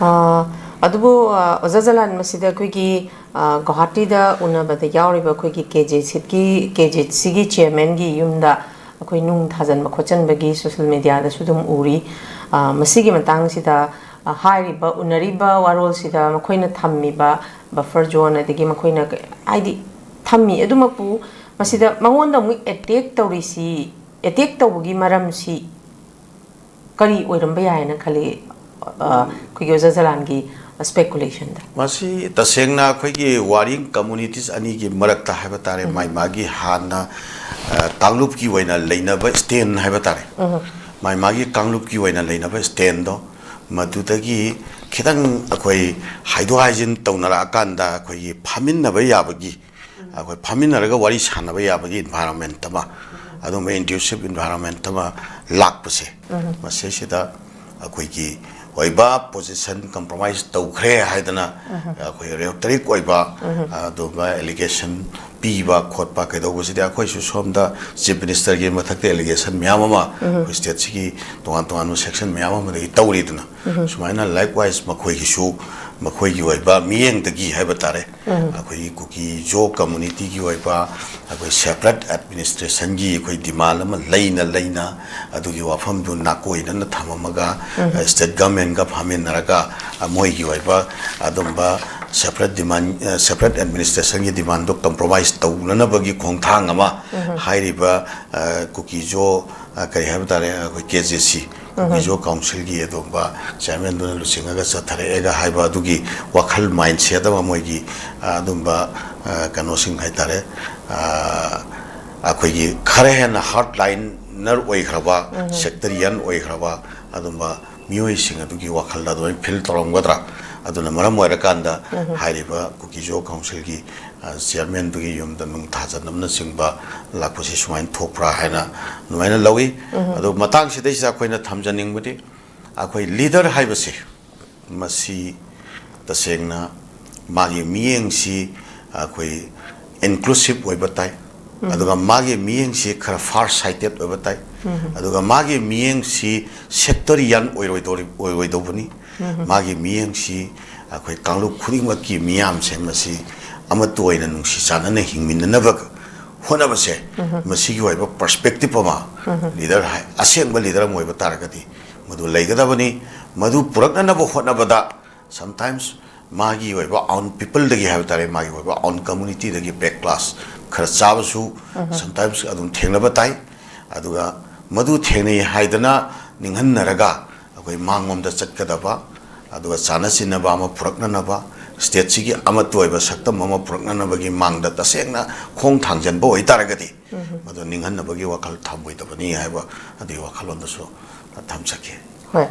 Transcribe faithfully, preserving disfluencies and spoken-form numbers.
ꯑ, ꯑꯗꯨꯕꯨ ꯑ, ꯑꯣꯖꯥ ꯖꯂꯥꯟ, ꯃꯁꯤꯗ ꯑꯩꯈꯣꯏꯒꯤ ꯑ, ꯒꯨꯋꯥꯍꯥꯇꯤꯗ ꯎꯅꯕꯗ ꯌꯥꯎꯔꯤꯕ ꯑꯩꯈꯣꯏꯒꯤ ꯀꯦ ꯖꯦ ꯁꯤꯒꯤ ꯀꯦ ꯖꯦ ꯁꯤꯒꯤ ꯆꯤꯌꯔꯃꯦꯟꯒꯤ ꯌꯨꯝꯗ ꯑꯩꯈꯣꯏ ꯅꯨꯡ ꯊꯥꯖꯤꯟꯕ ꯈꯣꯠꯆꯤꯟꯕꯒꯤ ꯁꯣꯁꯦꯜ ꯃꯦꯗꯤꯌꯥꯗꯁꯨ ꯑꯗꯨꯝ ꯎꯔꯤ꯫ ꯑ, ꯃꯁꯤꯒꯤ ꯃꯇꯥꯡꯁꯤꯗ ꯑ, ꯍꯥꯏꯔꯤꯕ ꯎꯅꯔꯤꯕ ꯋꯥꯔꯣꯜꯁꯤꯗ ꯃꯈꯣꯏꯅ ꯊꯝꯃꯤꯕ ꯕꯐꯔ ꯖꯣꯟ, ꯑꯗꯒꯤ ꯃꯈꯣꯏꯅ ꯀ- ꯍꯥꯏꯗꯤ ꯊꯝꯃꯤ, ꯑꯗꯨꯃꯛꯄꯨ ꯃꯁꯤꯗ ꯃꯉꯣꯟꯗ ꯑꯃꯨꯛ ꯑꯦꯇꯦꯛ ꯇꯧꯔꯤꯁꯤ, ꯑꯦꯇꯦꯛ ꯇꯧꯕꯒꯤ ꯃꯔꯝꯁꯤ ꯀꯔꯤ ꯑꯣꯏꯔꯝꯕ ꯌꯥꯏꯅ ꯈꯜꯂꯤ? ꯑ, ꯑꯩꯈꯣꯏꯒꯤ ꯑꯣꯖꯥ ꯖꯂꯥꯟꯒꯤ ꯁ꯭ꯄꯦꯀꯨꯂꯦꯁꯟꯗ꯫ ꯃꯁꯤ ꯇꯁꯦꯡꯅ ꯑꯩꯈꯣꯏꯒꯤ ꯋꯥꯔꯤꯡ ꯀꯝꯃꯨꯅꯤꯇꯤꯁ ꯑꯅꯤꯒꯤ ꯃꯔꯛꯇ ꯍꯥꯏꯕ ꯇꯥꯔꯦ, ꯃꯥꯏ ꯃꯥꯒꯤ ꯍꯥꯟꯅ ꯑ, ꯀꯥꯡꯂꯨꯞꯀꯤ ꯑꯣꯏꯅ ꯂꯩꯅꯕ ꯁ꯭ꯇꯦꯟ ꯍꯥꯏꯕ ꯇꯥꯔꯦ, ꯃꯥꯏ ꯃꯥꯒꯤ ꯀꯥꯡꯂꯨꯞꯀꯤ ꯑꯣꯏꯅ ꯂꯩꯅꯕ ꯁ꯭ꯇꯦꯟꯗꯣ, ꯃꯗꯨꯗꯒꯤ ꯈꯤꯇꯪ ꯑꯩꯈꯣꯏ ꯍꯥꯏꯗꯣꯛ ꯍꯥꯏꯖꯤꯟ ꯇꯧꯅꯔꯛꯑꯀꯥꯟꯗ ꯑꯩꯈꯣꯏꯒꯤ ꯐꯥꯃꯤꯟꯅꯕ ꯌꯥꯕꯒꯤ, ꯑꯩꯈꯣꯏ ꯐꯝꯃꯤꯟꯅꯔꯒ ꯋꯥꯔꯤ ꯁꯥꯟꯅꯕ ꯌꯥꯕꯒꯤ ꯏꯟꯚꯥꯏꯔꯣꯟꯃꯦꯟ ꯑꯃ, ꯑꯗꯨꯒꯨꯝꯕ ꯏꯟꯗ꯭ꯌꯨꯁꯤꯞ ꯏꯟꯚꯥꯏꯔꯣꯟꯃꯦꯟ ꯑꯃ ꯂꯥꯛꯄꯁꯦ, ꯃꯁꯤꯁꯤꯗ ꯑꯩꯈꯣꯏꯒꯤ ꯑꯣꯏꯕ ꯄꯣꯖꯤꯁꯟ ꯀꯝꯄ꯭ꯔꯣꯃꯥꯏꯁ ꯇꯧꯈ꯭ꯔꯦ ꯍꯥꯏꯗꯅ ꯑꯩꯈꯣꯏ ꯔꯦꯇꯣꯔꯤꯛ ꯑꯣꯏꯕ ꯑꯗꯨꯒꯨꯝꯕ ꯑꯦꯂꯤꯒꯦꯁꯟ ꯄꯤꯕ ꯈꯣꯠꯄ ꯀꯩꯗꯧꯕꯁꯤꯗꯤ ꯑꯩꯈꯣꯏꯁꯨ ꯁꯣꯝꯗ ꯆꯤꯐ ꯃꯤꯅꯤꯁꯇꯔꯒꯤ ꯃꯊꯛꯇ ꯑꯦꯂꯤꯒꯦꯁꯟ ꯃꯌꯥꯝ ꯑꯃ ꯑꯩꯈꯣꯏ ꯁ꯭ꯇꯦꯠꯁꯤꯒꯤ ꯇꯣꯉꯥꯟ ꯇꯣꯉꯥꯟꯕ ꯁꯦꯛꯁꯟ ꯃꯌꯥꯝ ꯑꯃꯗꯒꯤ ꯇꯧꯔꯤꯗꯅ, ꯁꯨꯃꯥꯏꯅ ꯂꯥꯏꯛꯋꯥꯏꯁ ꯃꯈꯣꯏꯒꯤꯁꯨ ꯃꯈꯣꯏꯒꯤ ꯑꯣꯏꯕ ꯃꯤꯠꯌꯦꯡꯗꯒꯤ ꯍꯥꯏꯕ ꯇꯥꯔꯦ, ꯑꯩꯈꯣꯏꯒꯤ ꯀꯨꯀꯤ ꯖꯣ ꯀꯝꯃꯨꯅꯤꯇꯤꯒꯤ ꯑꯣꯏꯕ ꯑꯩꯈꯣꯏ ꯁꯦꯄꯔꯦꯠ ꯑꯦꯗꯃꯤꯅꯤꯁꯇ꯭ꯔꯦꯁꯟꯒꯤ ꯑꯩꯈꯣꯏ ꯗꯤꯃꯥꯟ ꯑꯃ ꯂꯩꯅ ꯂꯩꯅ ꯑꯗꯨꯒꯤ ꯋꯥꯐꯝꯗꯨ ꯅꯥꯀꯣꯏꯅꯅ ꯊꯝꯃꯝꯃꯒ ꯁ꯭ꯇꯦꯠ ꯒꯚꯔꯟꯃꯦꯟꯒ ꯐꯝꯃꯤꯟꯅꯔꯒ ꯃꯣꯏꯒꯤ ꯑꯣꯏꯕ ꯑꯗꯨꯝꯕ ꯁꯦꯄꯔꯦꯠ ꯗꯤꯃꯥꯟ, ꯁꯦꯄꯔꯦꯠ ꯑꯦꯗꯃꯤꯅꯤꯁꯇ꯭ꯔꯦꯁꯟꯒꯤ ꯗꯤꯃꯥꯟꯗꯣ ꯀꯝꯄ꯭ꯔꯣꯃꯥꯏꯁ ꯇꯧꯅꯅꯕꯒꯤ ꯈꯣꯡꯊꯥꯡ ꯑꯃ ꯍꯥꯏꯔꯤꯕ ꯀꯨꯀꯤ ꯖꯣ, ꯀꯔꯤ ꯍꯥꯏꯕ ꯇꯥꯔꯦ, ꯑꯩꯈꯣꯏ ꯀꯦ ꯖꯦ ꯁꯤ, ꯀꯨꯀꯤ ꯖꯣ ꯀꯥꯎꯟꯁꯤꯜꯒꯤ ꯑꯗꯨꯒꯨꯝꯕ ꯆꯤꯌꯔꯃꯦꯟꯗꯨꯅ ꯂꯨꯆꯤꯡꯉꯒ ꯆꯠꯊꯔꯛꯑꯦꯒ ꯍꯥꯏꯕ ꯑꯗꯨꯒꯤ ꯋꯥꯈꯜ ꯃꯥꯏꯟꯁꯦꯠ ꯑꯃ ꯃꯣꯏꯒꯤ ꯑꯗꯨꯝꯕ ꯀꯩꯅꯣꯁꯤꯡ ꯍꯥꯏ ꯇꯥꯔꯦ, ꯑꯩꯈꯣꯏꯒꯤ ꯈꯔ ꯍꯦꯟꯅ ꯍꯥꯔꯗ ꯂꯥꯏꯅꯔ ꯑꯣꯏꯈ꯭ꯔꯕ, ꯁꯦꯛꯇꯔꯤꯌꯟ ꯑꯣꯏꯈ꯭ꯔꯕ ꯑꯗꯨꯝꯕ ꯃꯤꯑꯣꯏꯁꯤꯡ ꯑꯗꯨꯒꯤ ꯋꯥꯈꯜꯗ ꯑꯗꯨꯃꯥꯏꯅ ꯐꯤꯜ ꯇꯧꯔꯝꯒꯗ꯭ꯔꯥ? ꯑꯗꯨꯅ ꯃꯔꯝ ꯑꯣꯏꯔꯀꯥꯟꯗ ꯍꯥꯏꯔꯤꯕ ꯀꯨꯀꯤ ꯖꯣ ꯀꯥꯎꯟꯁꯤꯜꯒꯤ ꯆꯤꯌꯔꯃꯦꯟꯗꯨꯒꯤ ꯌꯨꯝꯗ ꯅꯨꯡ ꯊꯥꯖꯟꯅꯕꯅꯆꯤꯡꯕ ꯂꯥꯛꯄꯁꯤ ꯁꯨꯃꯥꯏꯅ ꯊꯣꯛꯄ꯭ꯔꯥ ꯍꯥꯏꯅ ꯑꯗꯨꯃꯥꯏꯅ ꯂꯧꯏ꯫ ꯑꯗꯣ ꯃꯇꯥꯡꯁꯤꯗꯩꯁꯤꯗ ꯑꯩꯈꯣꯏꯅ ꯊꯝꯖꯅꯤꯡꯕꯗꯤ, ꯑꯩꯈꯣꯏ ꯂꯤꯗꯔ ꯍꯥꯏꯕꯁꯤ ꯃꯁꯤ ꯇꯁꯦꯡꯅ ꯃꯥꯒꯤ ꯃꯤꯠꯌꯦꯡꯁꯤ ꯑꯩꯈꯣꯏ ꯏꯟꯀ꯭ꯂꯨꯁꯤꯞ ꯑꯣꯏꯕ ꯇꯥꯏ, ꯑꯗꯨꯒ ꯃꯥꯒꯤ ꯃꯤꯠꯌꯦꯡꯁꯤ ꯈꯔ ꯐꯥꯔ ꯁꯥꯏꯇꯦꯠ ꯑꯣꯏꯕ ꯇꯥꯏ꯫ ꯑꯗꯨꯒ ꯃꯥꯒꯤ ꯃꯤꯠꯌꯦꯡꯁꯤ ꯁꯦꯛꯇꯔꯤꯌꯥꯟ ꯑꯣꯏꯔꯣꯏꯗꯧꯔꯤ ꯑꯣꯏꯔꯣꯏꯗꯧꯕꯅꯤ꯫ ꯃꯥꯒꯤ ꯃꯤꯠꯌꯦꯡꯁꯤ ꯑꯩꯈꯣꯏ ꯀꯥꯡꯂꯨꯞ ꯈꯨꯗꯤꯡꯃꯛꯀꯤ ꯃꯤꯌꯥꯝꯁꯦ ꯃꯁꯤ ꯑꯃꯠꯇ ꯑꯣꯏꯅ ꯅꯨꯡꯁꯤ ꯆꯥꯟꯅꯅ ꯍꯤꯡꯃꯤꯟꯅꯅꯕ ꯍꯣꯠꯅꯕꯁꯦ, ꯃꯁꯤꯒꯤ ꯑꯣꯏꯕ ꯄꯔꯁꯄꯦꯛꯇꯤꯞ ꯑꯃ, ꯂꯤꯗꯔ ꯍꯥꯏ ꯑꯁꯦꯡꯕ ꯂꯤꯗꯔ ꯑꯃ ꯑꯣꯏꯕ ꯇꯥꯔꯒꯗꯤ ꯃꯗꯨ ꯂꯩꯒꯗꯕꯅꯤ꯫ ꯃꯗꯨ ꯄꯨꯔꯛꯅꯅꯕ ꯍꯣꯠꯅꯕꯗ sometimes ꯃꯥꯒꯤ ꯑꯣꯏꯕ ꯑꯥꯎꯟ ꯄꯤꯄꯜꯗꯒꯤ ꯍꯥꯏꯕ ꯇꯥꯔꯦ, ꯃꯥꯒꯤ ꯑꯣꯏꯕ ꯑꯥꯎꯟ ꯀꯝꯃꯨꯅꯤꯇꯤꯗꯒꯤ ꯕꯦꯛ ꯀ꯭ꯂꯥꯁ ꯈꯔ ꯆꯥꯕꯁꯨ sometimes ꯑꯗꯨꯝ ꯊꯦꯡꯅꯕ ꯇꯥꯏ꯫ ꯑꯗꯨꯒ ꯃꯗꯨ ꯊꯦꯡꯅꯩ ꯍꯥꯏꯗꯅ ꯅꯤꯡꯍꯟꯅꯔꯒ ꯑꯩꯈꯣꯏ ꯃꯥꯡꯂꯣꯝꯗ ꯆꯠꯀꯗꯕ, ꯑꯗꯨꯒ ꯆꯥꯅ ꯆꯤꯟꯅꯕ ꯑꯃ ꯄꯨꯔꯛꯅꯅꯕ, ꯁ꯭ꯇꯦꯠꯁꯤꯒꯤ ꯑꯃꯠꯇ ꯑꯣꯏꯕ ꯁꯛꯇꯝ ꯑꯃ ꯄꯨꯔꯛꯅꯅꯕꯒꯤ ꯃꯥꯡꯗ ꯇꯁꯦꯡꯅ ꯈꯣꯡ ꯊꯥꯡꯖꯟꯕ ꯑꯣꯏꯇꯥꯔꯒꯗꯤ, ꯃꯗꯨ ꯅꯤꯡꯍꯟꯅꯕꯒꯤ ꯋꯥꯈꯜ ꯊꯝꯃꯣꯏꯗꯕꯅꯤ ꯍꯥꯏꯕ ꯑꯗꯨꯒꯤ ꯋꯥꯈꯜꯂꯣꯟꯗꯨꯁꯨ ꯊꯝꯖꯒꯦ꯫ ꯍꯣꯏ꯫